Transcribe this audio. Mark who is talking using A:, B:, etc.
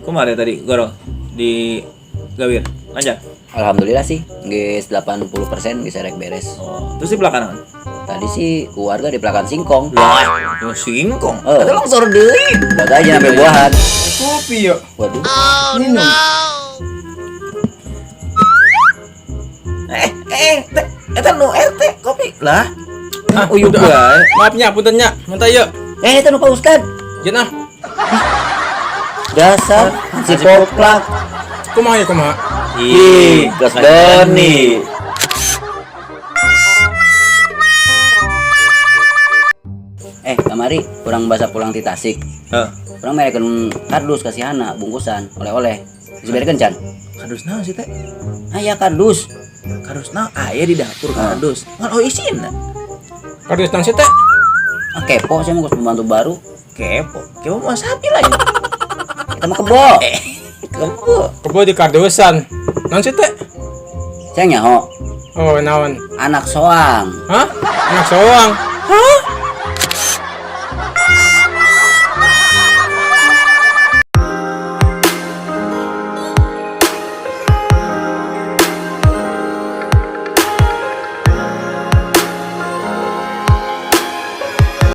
A: Kumaha tadi goro di Gawir? Lancar.
B: Alhamdulillah sih, geus 80% geus erek beres.
A: Oh, terus di belakang naon?
B: Tadi sih keluarga di pelakan singkong.
A: Lah, yo singkong.
B: Oh.
A: Eta longsor deui.
B: Bagai aja sampai buahan.
C: Kopi yuk.
B: Waduh.
C: Minum.
A: Eh, eh, teh, eta nu RT kopi lah.
C: Ah,
A: Uyup
C: udah.
A: wae.
C: Maaf nya, punten nya. Minta yuk.
B: Eh, itu nu Pak Ustad.
C: Jenah.
B: Dasar si koplak.
C: Kumaha ya kumaha?
A: Ih,
B: Gas Doni. Eh, kamari kurang bahasa pulang ti Tasik.
A: Heeh.
B: Urang merekeun kardus ka si Hana bungkusan oleh-oleh. Geus berekeun can?
A: Kardus naon sih teh?
B: Aya kardus.
A: Kardus naon? Aya di dapur kardus. Ngan oh isina.
C: Kardus naon sih teh?
B: Ah, kepo saya mau pembantu baru.
A: Kepo. Kepo mau sapi lah ya.
B: Kita mah kebo.
A: Kepo.
C: Kebo di kardusan. Naon sih teh?
B: Saya nyaho
C: Oh, naon?
B: anak soang.
C: Hah? Anak soang. Hah?